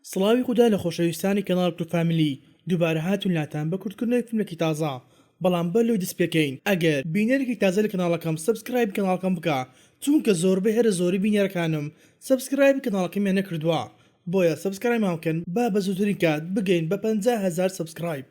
سڵاوی خودا لە خۆشەویستانی کەناڵ کورد فامیلی دووبارە هاتوین لاتان بە کورتکردنەوەی فیلمێکی تازە بەڵام بەر لەوەی دەست پێکەین ئەگەر بینەرێکی تازە لە کەناڵەکەم subscribe ی کەناڵەکەم بکە چونکە زۆربەی هەرە زۆری بینەرەکانم subscribe ی کەناڵەکەمیان نەکردووە بۆیە subscribe مان بکەن با بە زووترین کات بگەین بە 50 هەزار subscribe.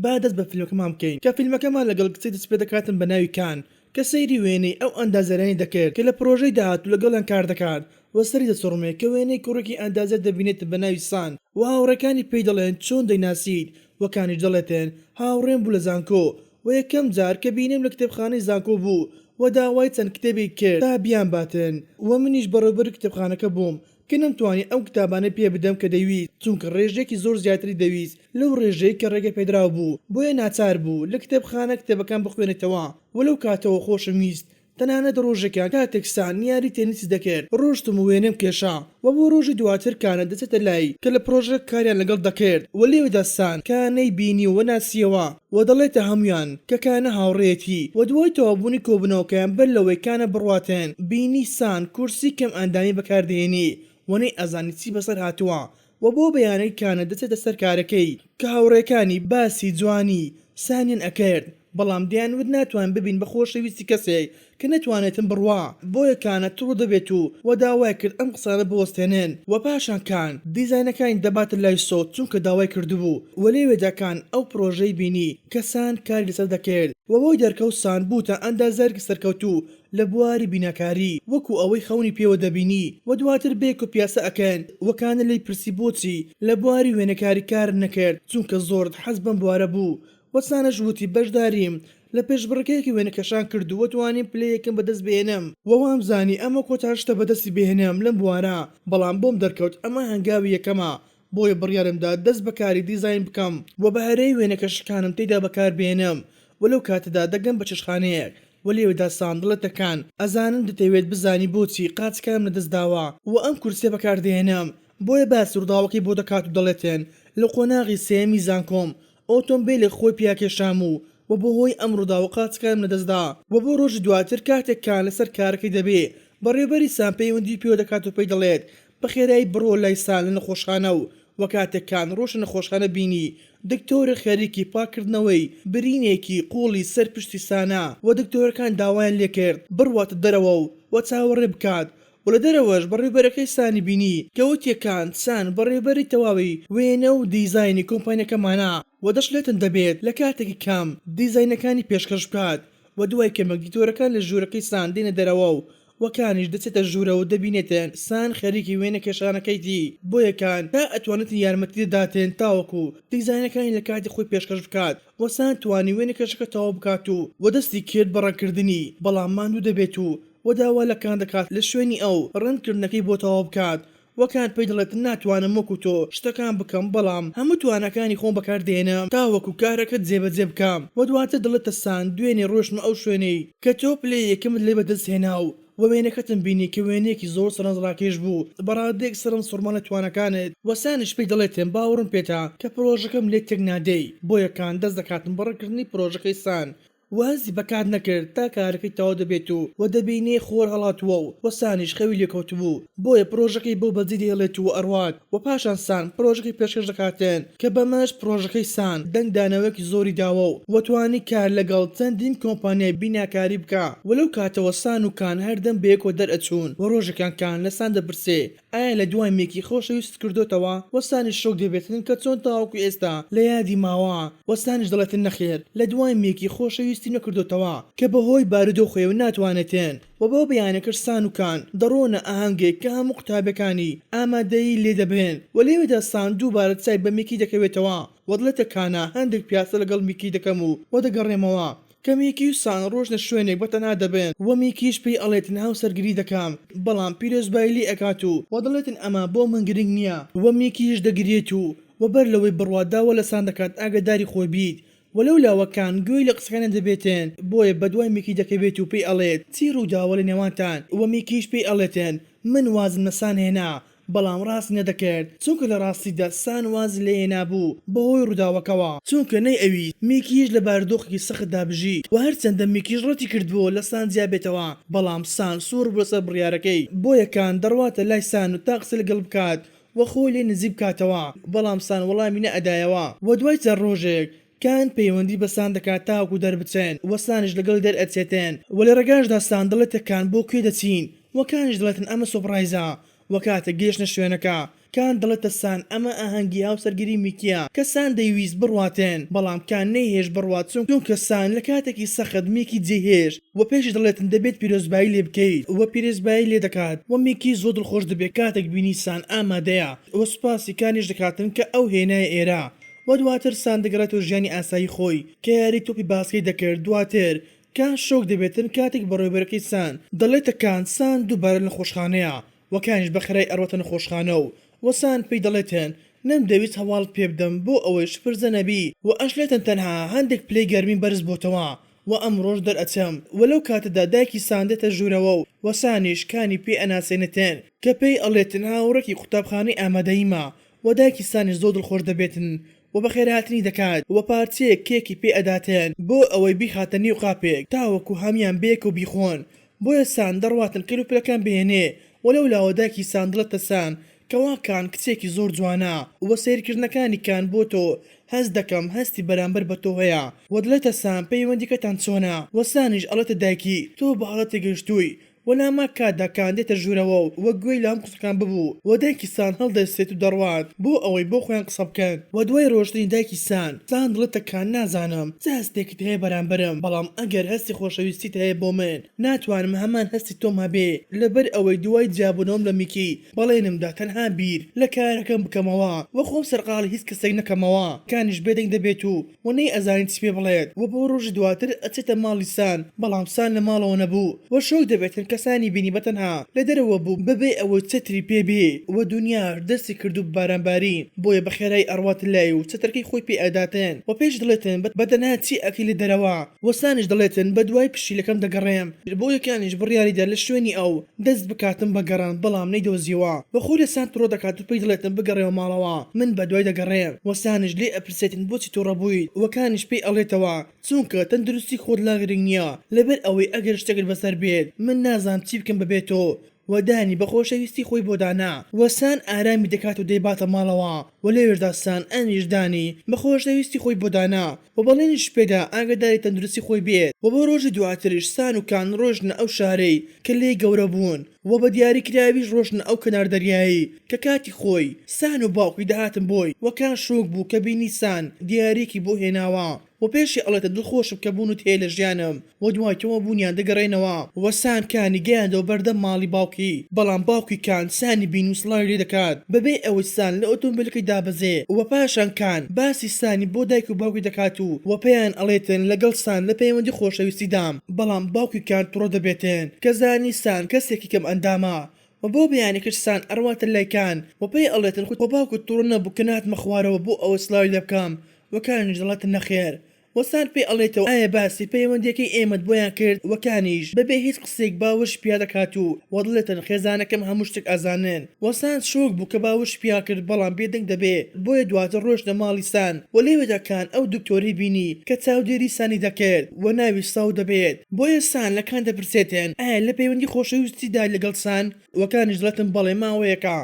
با دەست بە فیلمەکەمان بکەین کە فیلمەکەمان لەگەڵ کچێک دەست پێدەکاتن بە ناوی کان کە سەیری وێنەی ئەو ئەندازیارانەی دەکرد کە لە پرۆژەی داهاتوو لەگەڵیان کار دەکات و سەری دەسوڕمێ کە وێنەی کوڕێکی ئەندازیار دەبینێتن بە ناوی سان و هاوڕێکانی پێی دەڵێن چۆن دەیناسیت و کانیش دەڵێتن هاوڕێم بوو لە زانکۆ و یەکەم جار کە بینیم لە کتێبخانەی زانکۆ بوو و داوای چەند کتێبێکی کرد تا بیانباتن و منیش بەڕێوبەری کتێبخانەکە بووم کە نەمتوانی ئەو کتابانەی پێ بدەم کە دەیویست، چونکە ڕێژەیەکی زۆر زیاتری دەویست لەو ڕێژەیەی کە ڕێگە پێدراو بوو، بۆیە ناچار بوو لە کتێبخانە کتێبەکان بخوێنێتەوە و لەو کاتەوە خۆشم ویست، تەنانەت ڕۆژێکیان کاتێک سان یاری تێنسی دەکرد ڕۆشتم و وێنەم کێشا و بۆ ڕۆژی دواتر کانە دەچێتە لای کە لە پڕۆژەک کاریان لەگەڵ دەکرد و لێوێدا سان کانەی بینی و ناسیەوە و دەڵێتە هەموویان کە کانە هاوڕێیەتی و دوای تەواوبوونی کۆبوونەوەکەیان بەر لەوەی کانە بڕواتن بینی سان کورسی کەم ئەندامی بەکاردەهێنی و نەیئەزانی چی بەسەر هاتووە و بۆ بەیانی کانە دەچێتە سەر کارەکەی کە هاوڕێکانی باسی جوانی سانیان ئەکرد بەڵام دەیانوت ناتوانین ببین بە خۆشەویستی کەسێک کە نەتوانێتن بڕوا، بۆیە کانە توڕە دەبێت و و داوای کرد ئەم قسانە بوەستێنن و پاشان کان دیزاینەکانی دەباتە لای سۆ چونکە داوای کردبوو و لەوێدا کان ئەو پڕۆژەی بینی کە سان کاری لەسەر دەکرد و بۆی دەرکەوت سان بووتە ئەندازیارێکی سەرکەوتوو لە بواری بیناکاری وەکو ئەوەی خەونی پێوە دەبینی و دواتر بەیەکەوە پیاسە ئەکەن و کانە لێی پرسی بۆچی لە بواری وێنەکاری کارت نەکرد چونکە زۆرت حەز بەم بوارە بوو و سانەش وتی بەشداریم لە پێشبڕکێیەکی وێنەکێشان کرد و توانیم پلەی یەکەم بەدەست بهێنم و وامزانی ئەمە کۆتا شتە بەدەستی بهێنم لەم بوارە، بەڵام بۆم دەرکەوت ئەمە هەنگاوی یەکەمە، بۆیە بڕیارمدا دەست بە کاری دیزاین بکەم و بەهرەی وێنەکێشەکانم تێیدا بەکاربهێنم و لەو کاتەدا دەگەم بە چێشتخانەیەک و لێوێدا سان دەڵێتە کان ئەزانم دەتەوێت بزانی بۆچی قاچەکانم لەدەستداوە و ئەم کورسیە بەکاردەهێنم بۆیە باسی ڕووداوەکەی بۆ دەکات و دەڵێتن لە قۆناغی سێیەمی زانکۆم ئۆتۆمبێلێک خۆی پیاکێشام و و بەهۆی ئەم ڕووداوە قاچەکانم لەدەستدا و بۆ ڕۆژی دواتر کاتێک کان لەسەر کارەکەی دەبێ بەڕێوبەری سان پەیوەندی پێوە دەکات و پێی دەڵێت بەخێرایی بڕۆ لای سان لە نەخۆشخانە و و کاتێک کان ڕۆشتە نەخۆشخانە بینی دکتۆرێک خەریکی پاککردنەوەی برینێکی قوڵی سەر پشتی سانە و دکتۆرەکان داوایان لێکرد بڕواتە دەرەوە و و چاوەڕێ بکات و لە دەرەوەش بەڕێوبەرەکەی سانی بینی کە وتی کان سان بەڕێوبەری تەواوی وێنە و دیزاینی کۆمپانیاکەمانە و دەشڵێتن دەبێت لە کاتێکی کەم دیزاینەکانی پێشکەش بکات و دوای کەمێک دکتۆرەکان لە ژوورەکەی سان دێنە دەرەوە و و کانیش دەچێتە ژوورەوە و دەبینێتن سان خەریکی وێنە کێشانەکەیتی بۆیە کان تا ئەتوانێتن یارمەتی دەداتن تاوەکو دیزاینەکانی لە کاتی خۆی پێشکەش بکات و سان توانی وێنەکێشەکە تەواو بکات و و دەستی کرد بە ڕەنگکردنی بەڵام ماندوو دەبێت و و داوا لە کان دەکات لە شوێنی ئەو ڕەنگ کردنەکەی بۆ تەواو بکات و کان پێی دەڵێت ناتوانم وەکو تۆ شتەکان بکەم بەڵام هەموو تواناکانی خۆم بەکار دێنم تاوەکو کارەکەت جێبەجێ بکەم و دواتر دەڵێتە سان دوێنێ ڕۆشتمە ئەو شوێنەی کە تۆ پلەی یەکەمت لێ بەدەست هێنا و و وێنەکەتم بینی کە وێنەیەکی زۆر سەرنجڕاکێش بوو بەڕادەیەک سەرم سوڕما لە تواناکانت و سانیش پێی دەڵێتم باوەڕم پێتە کە پرۆژەکەم لێ تێک نادەی بۆیە کان دەست دەکاتم بە ڕەنگکردنی پرۆژەکەی سان وازی بە کات نەکرد تا کارەکەی تەواو دەبێت و وە دەبینێ خۆر هەڵاتووە و وە سانیش خەوی لێکەوتبوو بۆیە پرۆژەکەی بەو بەجێ دێڵێت و ئەڕوات وە پاشان سان پرۆژەکەی پێشکەش دەکاتن کە بەمەش پرۆژەکەی سان دەنگدانەوەیەکی زۆری داوە و وە توانی کار لەگەڵ چەندین کۆمپانیای بیناکاری بکا وە لەو کاتەوە سان و کان هەردەم بەیەکەوە دەرئەچوون وە ڕۆژێکیان کان لە سان دەپرسێ ئایا لە دوای میکی خۆشەویستت کردۆتەوە؟ وەستانیش شۆک دەبێتن کە چۆن تاوەکو ئێستا لە یادی ماوە، وەستانیش دەڵێتن نەخێر لە دوای میکی خۆشەویستی نەکردۆتەوە کە بەهۆی بارودۆخەیەوە ناتوانێتن و بۆ بەیانەکەش سان و کان دەڕۆنە ئاهەنگێک کە هەموو قوتابیەکانی ئامادەیی لێ دەبن و لەوێدا سان دووبارە چای بە میکی دەکەوێتەوە و دەڵێتە کانا هەندێک پیاسە لەگەڵ میکی دەکەم و و دەگەڕێمەوە کە میکی و سان ڕۆژنە شوێنێک بە تەنها دەبن و میکیش پێی ئەڵێتن هاوسەرگیری دەکەم بەڵام پیرۆزبایی لێی ئەکات و وە دەڵێتن ئەمە بۆ من گرنگ نیە و میکیش دەگریێت و وە بەر لەوەی بڕوات داوا لە سان دەکات ئاگاداری خۆی بیت و لەو لاوە کان گوێی لە قسەکانیان دەبێتن بۆیە بەدوای میکی دەکەوێت و پێی ئەڵێت چی ڕووداوە لە نێوانتان و میکیش پێی ئەڵێتن من وازم لە سان هێنا بەڵام ڕاستی نەدەکرد، چونکە لە ڕاستیدا سان وازی لێ هێنابوو بەهۆی ڕووداوەکەوە، چونکە نەیئەویست میکیش لە بارودۆخێکی سەختدا بژی و هەرچەندە میکیش ڕەتی کردبووەوە لە سان جیا بێتەوە، بەڵام سان سوور بوو لەسەر بڕیارەکەی، بۆیە کان دەڕواتە لای سان و تا قسەی لەگەڵ بکات. وە خۆی لێ نزیک بکاتەوە بەڵام سان وەڵامی نەئەدایەوە. وە دوای چەند ڕۆژێک کان پەیوەندی بە سان دەکات تاوەکو دەربچن وە سانیش لەگەڵی دەرئەچێتن وە لە ڕێگاشدا سان دەڵێتە کان بۆ کوێ دەچین وە کانیش دەڵێتن ئەمە surprise ە وە کاتێک گەیشتنە شوێنەکە کان دەڵێتە سان ئەمە ئاهەنگی هاوسەرگیری میکیە کە سان دەیویست بڕواتن بەڵام کان نەیهێشت بڕوات چونکە سان لە کاتێکی سەخت میکی جێیهێشت وە پێشی دەڵێتن دەبێت پیرۆزبایی لێ بکەیت وە پیرۆزبایی لێ دەکات وە میکی زۆر دڵخۆش دەبێت کاتێک بینی سان ئامادەیە وە سوپاسی کانیش دەکاتن کە ئەو هێنایە ئێرە وە دواتر سان دەگەڕێتەوە ژیانی ئاسایی خۆی کە یاری تۆپی باسکەی دەکرد دواتر کان شۆک دەبێتن کاتێک بەڕێوبەرەکەی سان دەڵێتە کان سان دووبارە لە نەخۆشخانەیە وە کانیش بە خێرای ئەڕواتە نەخۆشخانە و وە سان پێی دەڵێتن نەمدەویست هەواڵت پێ بدەم بۆ ئەوەی شپرزە نەبی وە ئەشلێتن تەنها هەندێک پلەی گەرمیم بەرز بۆتەوە وە ئەمڕۆش دەرئەچم وە لەو کاتەدا دایکی سان دێتە ژوورەوە و وە سانیش کانی پێ ئەناسێنێتن کە پێی ئەڵێتن هاوڕێکی قوتابخانەی ئامادەییمە وە دایکی سانیش زۆر دڵخۆش دەبێتن و بەخێرهاتنی دەکات و پارچەیەک کێکی پێ ئەداتن بۆ ئەوەی بیخاتە نێو قاپێک تاوەکو هەموان بەیەکەوە بیخۆن بۆیە سان دەڕواتن کەلوپەلەکان بهێنێ و لەولاوە دایکی سان دڵێتە سان کەوا کان کچێکی زۆر جوانە و سەیرکردنەکانی کان بۆ تۆ هەست دەکەم هەستی بەرامبەر بە تۆ هەیە و دڵێتە سان پەیوەندیکەتان چۆنە و سانیش ئەڵێتە دایکی تۆ بە هەڵە تێگەیشتووی و لەهەمان کاتدا کان دێتە ژوورەوە و گوێی لە هەموو قسەکان ببوو و دایکی سان هەڵدەستێت و دەڕوات بۆ ئەوەی بۆ خۆیان قسە بکەن و دوای ڕۆشتنی دایکی سان، سان دڵێتە کان نازانم چ هەستێکت هەیە بەرامبەرم بەڵام ئەگەر هەستی خۆشەویستیت هەیە بۆ من ناتوانم هەمان هەستی تۆم هەبێ لەبەر ئەوەی دوای جیابوونەوەم لە میکی بەڵێنم دا تەنها بیر لە کارەکەم بکەمەوە و خۆم سەرقاڵی هیچ کەسێک نەکەمەوە کانیش بێدەنگ دەبێت و و نەیئەزانی چی پێ بڵێت و بۆ ڕۆژی دواتر ئەچێتە ماڵی سان بەڵام سان لە ماڵەوە نەبوو و شۆک دەبێتن کە سانی بینی بەتەنها لە دەرەوە بوو بەبێ ئەوەی چەتری پێ بێ و دونیاش دەستی کردوو بە باران بارین بۆیە بە خێرایی ئەڕواتە لای و چەترەکەی خۆی پێ ئەداتن و پێش دڵێتن بەتەنها چی ئەکەی لە دەرەوە و سانیش دەڵێتن بەدوای پشیلەکەم دەگەڕێم بۆیە کانیش بڕیاریدا لە شوێنی ئەو دەست بکاتن بە گەڕان بەڵام نەیدۆزیەوە و خۆی لە سان توڕە دەکات و پێی دەڵێتن بگەڕێوە ماڵەوە من بەدوای دەگەڕێم و سانیش لێی ئەپرسێتن بۆچی توڕە بوویت و کانیش پێی ئەڵێتەوە چونکە تەندروستی خۆت لا گرنگ نیە لەبەر ئەوەی ئەگەر شتێکت بەسەر بێت من نازانم چی بکەم بەبێ تۆ و دانی بە خۆشەویستی خۆی بۆ دانا و سان ئارامی دەکات و دەیباتە ماڵەوە و لەوێشدا سان ئەمیش دانی بە خۆشەویستی خۆی بۆ دانا و بەڵێنیش پێدا ئاگاداری تەندروستی خۆی بێت و بۆ ڕۆژی دواتریش سان و کان ڕۆیشتنە ئەو شارەی کە لێی گەورە بوون و بە دیاری کراویش ڕۆشتنە ئەو کەنار دەریایەی کە کاتی خۆی سان و باوکی دەهاتن بۆی و کان شۆک بوو کە بینی سان دیاریەکی بۆ هێناوە. و پێشی ئەڵێتە دڵخۆشم کە بوونت هەیە لە ژیانم و دوای تەواو بوونیان دەگەڕێنەوە و سان کانی گەیاندەوە بەردەم ماڵی باوکی بەڵام باوکی کان سانی بینی و سڵاوی لێ دەکات بەبێ ئەوەی سان لە ئۆتۆمبێلەکەی دابەزێ و پاشان کان باسی سانی بۆ دایک و باوکی دەکات و و پێیان ئەڵێتن لەگەڵ سان لە پەیوەندی خۆشەویستی دام بەڵام باوکی کان توڕە دەبێتن کە زانی سان کەسێکی کەم ئەندامە و بۆ بەیانیکەش سان ئەڕواتە لای کان و پێی ئەڵێتن خۆ باوکت توڕە نەبوو کە نەهاتمە خوارەوە بۆ ئەوەی سڵاوی لێ بکەم و کانیش دەڵێتن نەخێر و سان پێی ئەڵێتەوە ئایا باسی پەیوەندیەکەی ئێمەت بۆیان کرد و کانیش بەبێ هیچ قسەیەک باوەشی پیا دەکات و و دەڵێتن خێزانەکەم هەموو شتێک ئەزانن و سان شۆک بوو کە باوەشی پیا کرد بەڵام بێدەنگ دەبێ بۆیە دواتر ڕۆیشتە ماڵی سان و لەوێدا کان ئەو دکتۆرەی بینی کە چاودێری سانی دەکرد و ناوی ساو دەبێت بۆیە سان لە کان دەپرسێتن ئایا لە پەیوەندی خۆشەویستیدای لەگەڵ سان؟ و کانیش دەڵێتن بەڵێ ماوەیەکە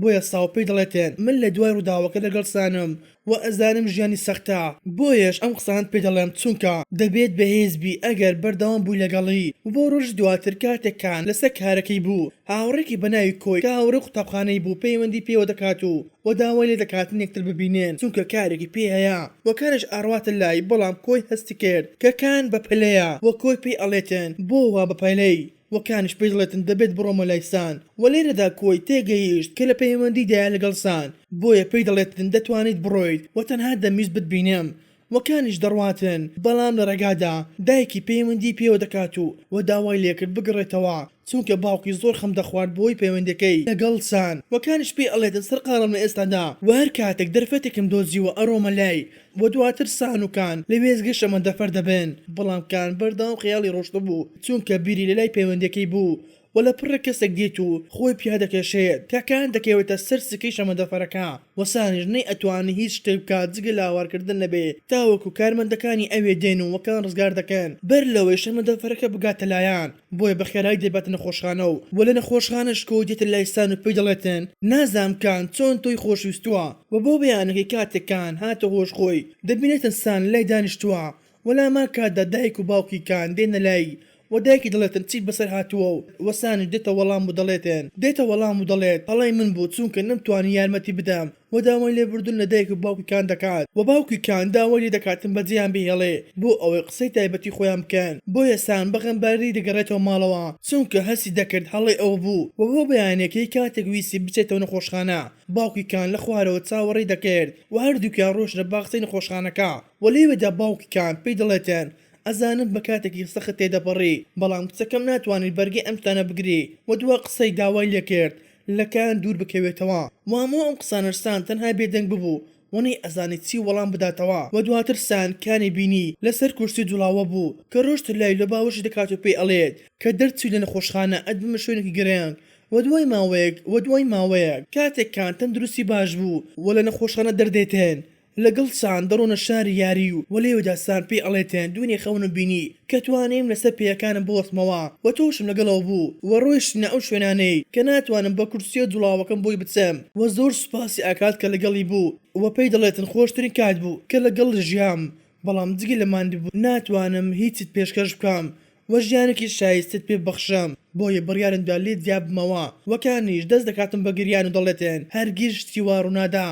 بۆیە ساو پێی دەڵێتن من لە دوای ڕووداوەکە لەگەڵ سانم و ئەزانم ژیانی سەختە بۆیەش ئەم قسانەت پێ دەڵێم چونکە دەبێت بەهێز بی ئەگەر بەردەوام بووی لەگەڵی و بۆ ڕۆژی دواتر کاتێک کان لەسەر کارەکەی بوو هاوڕێکی بەناوی کۆی کە هاوڕێی قوتابخانەی بوو پەیوەندی پێوە دەکات و و داوای لێ دەکاتن یەکتر ببینن چونکە کارێکی پێ هەیە و کانیش ئەڕواتە لای بەڵام کۆی هەستی کرد کە کان بە پەلەیە و کۆی پێی ئەڵێتن بۆ وا بە پەلەی و کانیش پێی دەڵێتن دەبێت بڕۆمە لای سان و لێرەدا کۆی تێگەیشت کە لە پەیوەندیدایە لەگەڵ سان بۆیە پێی دەڵێتن دەتوانیت بڕۆیت و تەنها دەمویست بتبینم و کانیش دەڕواتن بەڵام لە ڕێگادا دایکی پەیوەندی پێوە دەکات و و داوای لێکرد بگەڕێتەوە چونکە باوکی زۆر خەم دەخوارد بەهۆی پەیوەندیەکەی لەگەڵ سان و کانیش پێی ئەڵێتن سەرقاڵم لە ئێستادا و هەر کاتێک دەرفەتێکم دۆزیوە ئەڕۆمە لای و دواتر سان و کان لە وێستگەی شەمەندەفەر دەبن بەڵام کان بەردەوام خەیاڵی ڕۆشتبوو چونکە بیری لەلای پەیوەندیەکەی بوو. وە لە پڕێک کەسێک دێت و خۆی پیا دەکێشێت کە کان دەکەوێتە سەر سکەی شەمەندەفەرەکە وە سانیش نەیئەتوانی هیچ شتێک بکات جگە لە هاوارکردن نەبێ تاوەکو کارمەندەکانی ئەوێ دێن و کان ڕزگار دەکەن بەر لەوەی شەمەندەفەرەکە بگاتە لایان بۆیە بە خێرایی دەیباتە نەخۆشخانە و وە لە نەخۆشخانەش کۆی دێتە لای سان و پێی دەڵێتن نازانم کان چۆن تۆی خۆشویستووە وە بۆ بەیانەکەی کاتێک کان هاتە هۆش خۆی دەبینێتن سان لای دانیشتووە وە لەهەمان کاتدا دایک و باوکی کان دێنە لای و دایکی دەڵێتن چیت بەسەر هاتووە و وە سانیش دێتە وەڵام و دەڵێتن دێتە وەڵام و دەڵێت هەڵەی من بوو چونکە نەمتوانی یارمەتی بدەم و داوای لێبوردن لە دایک و باوکی کان دەکات و باوکی کان داوای لێ دەکاتن بەجێیان بهێڵێ بۆ ئەوەی قسەی تایبەتی خۆیان بکەن بۆیە سان بە غەمباری دەگەڕێتەوە ماڵەوە چونکە هەستی دەکرد هەڵەی ئەو بوو و بۆ بەیانیەکەی کاتێک ویستی بچێتەوە نەخۆشخانە باوکی کان لە خوارەوە چاوەڕێی دەکرد و هەردووکیان ڕۆیشتنە باخچەی نەخۆشخانەکە و لەوێدا باوکی کان پێی دەڵێتن ئەزانم بە کاتێکی سەخت تێدەپەڕی بەڵام کچەکەم ناتوانێت بەرگەی ئەم شتانە بگری و دوا قسەی داوای لێکرد لە کان دوور بکەوێتەوە و هەموو ئەم قسانەش سان تەنها بێدەنگ ببوو و نەیئەزانی چی وەڵام بداتەوە و دواتر سان کانی بینی لەسەر کورسی جوڵاوە بوو کە ڕۆشتە لای لە باوەشی دەکات و پێی ئەڵێت کە دەرچووی لە نەخۆشخانە ئەتبەمە شوێنێکی گرنگ و دوای ماوەیەک و دوای ماوەیەک کاتێک کان تەندروستی باش بوو و لە نەخۆشخانە دەردێتن لەگەڵ سان دەڕۆنە شاری یاری و لەوێدا سان پێی ئەڵێتن دوێنێ خەونم بینی کە توانیم لەسەر پێیەکانم بوەستمەوە و تۆشم لەگەڵەوە بوو و ڕۆیشتینە ئەو شوێنانەی کە ناتوانم بە کورسیە جوڵاوەکەم بۆی بچم و زۆر سوپاسی ئەکات کە لەگەڵی بوو و پێی دەڵێتن خۆشترین کات بوو کە لەگەڵت ژیام بەڵام جگە لە ماندووبوون ناتوانم هیچت پێشکەش بکەم و ژیانێکی شایستەت پێ ببەخشم بۆیە بڕیارم دا لێت جیاببمەوە و کانیش دەست دەکاتم بە گریان و دەڵێتن هەرگیز شتی وا ڕوونادا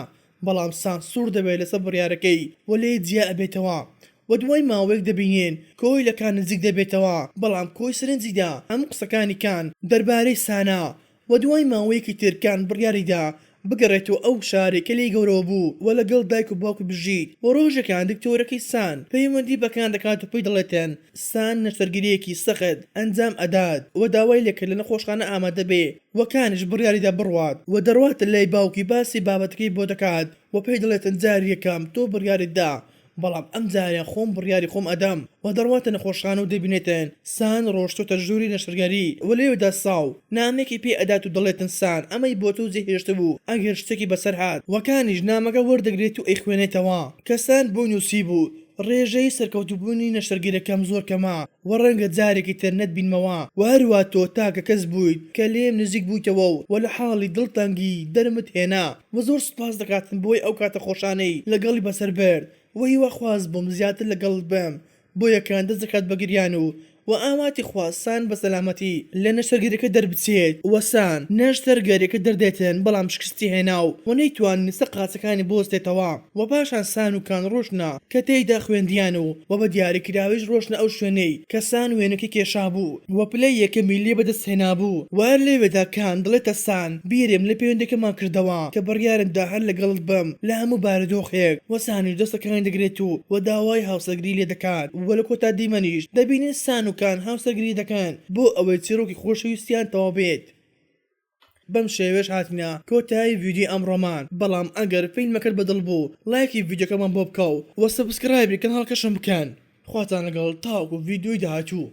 بەڵام سان سوور دەبێت لەسەر بڕیارەکەی و لێی جیا ئەبێتەوە و دوای ماوەیەک دەبینین کۆی لە کان نزیک دەبێتەوە بەڵام کۆی سەرنجی دا هەموو قسەکانی کان دەربارەی سانە و دوای ماوەیەکی تر کان بڕیاری دا بگەڕێتەوە ئەو شارەی کە لێی گەورەوە بوو و لەگەڵ دایک و باوکی بژیت و ڕۆژێکان دکتۆرەکەی سان پەیوەندی بە کان دەکات و پێی دەڵێتن سان نەشتەرگەرییەکی سەخت ئەنجام ئەدات و داوای لێکرد لە نەخۆشخانە ئامادە بێ و کانیش بڕیاریدا بڕوات و دەڕواتە لای باوکی باسی بابەتەکەی بۆ دەکات و پێی دەڵێتن جاری یەکەم تۆ بڕیارت دا بەڵام ئەم جارە خۆم بڕیاری خۆم ئەدەم و دەڕواتە نەخۆشخانە و دەبینێتن سان ڕۆشتۆتە ژووری نەشتەرگەری و لەوێدا ساو نامەیەکی پێ ئەدات و دەڵێتن سان ئەمەی بۆ تۆ جێهێشتبوو ئەگەر شتێکی بەسەر هات و کانیش نامەکە وەردەگرێت و ئەیخوێنێتەوە کە سان بۆی نووسیبوو ڕێژەی سەرکەوتووبوونی نەشتەرگەریەکەم زۆر کەمە و ڕەنگە جارێکی تر نەتبینمەوە و هەروا تۆ تاکە کەس بوویت کە لێم نزیک بوویتەوە و لە حاڵی دڵتەنگی دەرمت هێنا و زۆر سوپاس دەکاتم بۆی ئەو کاتە خۆشانەی لەگەڵی بەسەر برد و هیواخواز بووم زیاتر لەگەڵت بم بۆیە کان دەست دەکات بە گریان و و ئاواتی خواست سان بە سەلامەتی لە نەشتەرگەریەکە دەربچێت و سان نەشتەرگەریەکە دەردێتن بەڵام شکستی هێنا و و نەیتوانی سەر قاچەکانی بوەستێتەوە و پاشان سان و کان ڕۆشتنە کە تێیدا خوێندیان و و بە دیاریکراویش ڕۆشتنە ئەو شوێنەی کە سان وێنەکەی کێشابوو و پلەی یەکەمی لێ بەدەست هێنابوو و هەر لەوێدا کان دەڵێتە سان بیرم لە پەیوەندیەکەمان کردەوە کە بڕیارم دا هەر لەگەڵت بم لە هەموو بارودۆخێک و سانیش دەستەکانی دەگرێت و و داوای هاوسەرگیری لێ دەکات و لە کۆتا دیمەنیش دەبینین سان و کان هاوسەرگیری دەکەن بۆ ئەوەی چیرۆکی خۆشەویستیان تەواو بێت. بەم شێوەیەش هاتینە کۆتایی ڤیدیۆی ئەمڕۆمان بەڵام ئەگەر فیلمەکەت بەدڵ بوو ڵایکی ڤیدیۆکەمان بۆ بکە و وە subscribe ی کەناڵەکەشم بکەن خواتان لەگەڵ تاوەکو ڤیدیۆی داهاتوو.